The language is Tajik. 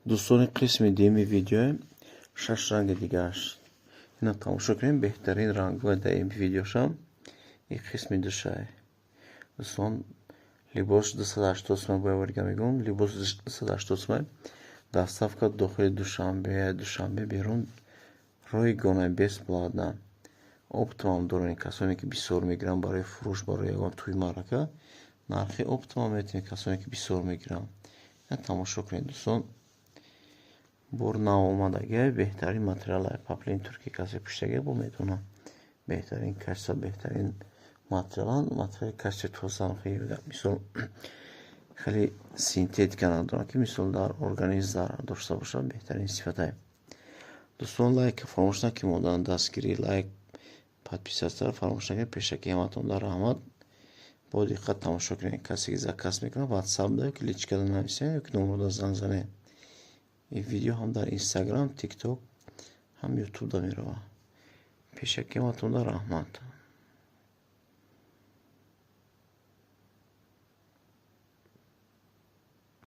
Дӯстони, қисми дуюми видеоем, шаш ранги дигааш. Ина тамошо кунем, беҳтарин рангҳои дар ин видеошам. И қисми душай. Дӯстон, либос 280 сум, бо якбор мегӯм, либос 280 сум, доставка дохили Душанбе, Душанбе берун ройгона, бесплатно. Оптом ам дорем, касоне ки бисёр мегиранд барои фурӯш, барои ягон тӯи маърака, нархи оптом ам метавонед, касоне ки бисёр мегиранд. Тамошо кунед, дӯстон, бор нав омадагия, беҳтарин материал, поплин турки. Касе пуштагия бо медонам, беҳтарин качество, беҳтарин материаланд. Материали качество тоза, мисол, хеле синтетика надорад, ки мисол дар организм зарар дошта бошад, беҳтарин сифатае. Дӯстон, лайк фаромӯш накунед, мондан, дастгирӣ, лайк, подписаться ро фаромӯш накунед. Пешакӣ ҳаматонда раҳмат. Бо диққат тамошо кунед. Касе ки заказ мекунад, ватсап да ёки личка да нависед ёки номерда занг занед. Ин видео ҳам дар Инстаграм, Тикток, ҳам Ютубда меравад. Пешакӣ ҳаматонда раҳмат.